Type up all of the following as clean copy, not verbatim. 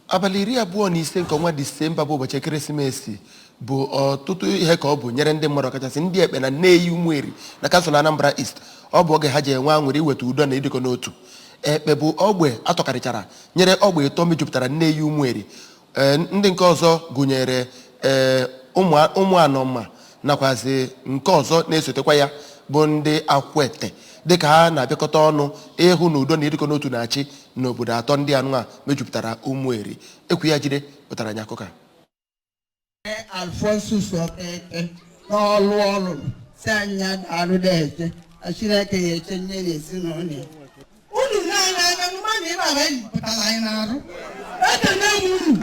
Abalị 25 nke ọnwa Disemba bụ ụbọchị ekeresimesi bụ ọtụtụ ihe ka ọ bụ nyere ndị mmadụ, ọkachasị ndị Ekpe na Nneyi Ụmụeri na kansụl Anambra East. Ọ bụ oge ha ji enwe aṅụrị iweta udo na ịdịkọ n'otu. Ekpe bụ ogbe atọkarịchara nyere ogbe ịtọ mejupụtara Nneyi Ụmụeri. Ee, ndị nke ọzọ gụnyere ee ụmụ anọma nakwazi nke ọzọ na-esotekwa ya bụ ndị Akwete, dịka ha na-abịakọta ọnụ ịhụ na udo na ịdịkọ n'otu na-achị n'obodo atọ ndị anụ a mejupụtara Ụmụeri. Ekwu ya jide pụtara anyị akụkọ a. Alphonsus Okeke n'ọlụ ọlụ si anya daalụ eche na Chineke ya eche nye n'ezinụlọ ya. Unu naanị anya mmadụ ịba pụtara anyị n'arụ ekene m unu.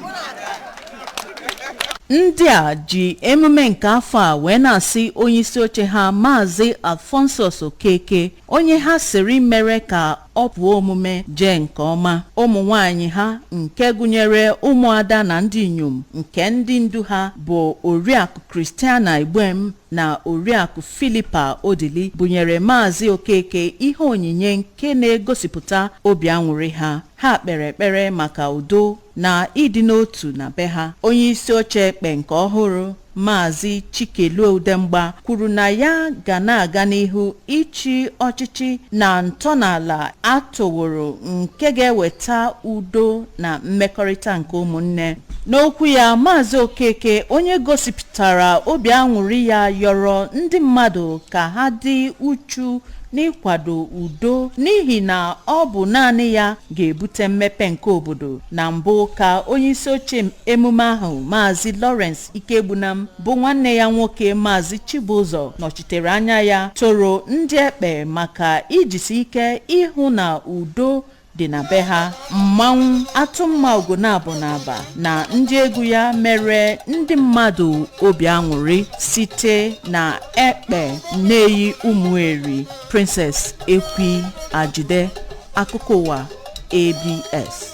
Ndị a ji emume nke afọ a wee na-asị onyeisi oche ha, Maazị Alphonsus Okeke, onye ha siri mere ka ọ pụọ omume jee nke ọma. Ụmụ nwanyị ha, nke gụnyere ụmụada na ndị inyom, nke ndị ndu ha bụ Oriakụ Christiana Igbem na Oriakụ Philippa Odili, bunyere Maazị Okeke ihe onyinye nke na-egosipụta obi aṅụrị ha. Ha kpere ekpere maka udo na ịdị n'otu na be ha. Onye isi oche Ekpe nke ọhụrụ, Maazị Chikeluo Udemgba, kwuru na ya ga na-aga n'ihu ịchị ọchịchị na ntọala atọworo nke ga-eweta udo na mmekọrịta nke ụmụnne. N'okwu ya, Maazị Okeke, onye gosipụtara obi aṅụrị ya, yọrọ ndị mmadụ ka ha dị uchu n'ịkwado udo, n'ihi na ọ bụ naanị ya ga-ebute mmepe nke obodo. Na mbụ ka onyeisi oche emume ahụ, Maazị Lawrence Ikegbunam, bụ nwanne ya nwoke Maazị Chibụzọ nọchitere anya ya, toro ndị Ekpe maka ijisi ike ịhụ na udo dị na be ha. Mmanwụ Atụmma Ugonabọ na Aba na ndị egwu ya mere ndị mmadụ obi aṅụrị. Site na Ekpe, Nneyi Ụmụeri, Princess Ekwi Ajide, akụkọ ụwa ABS.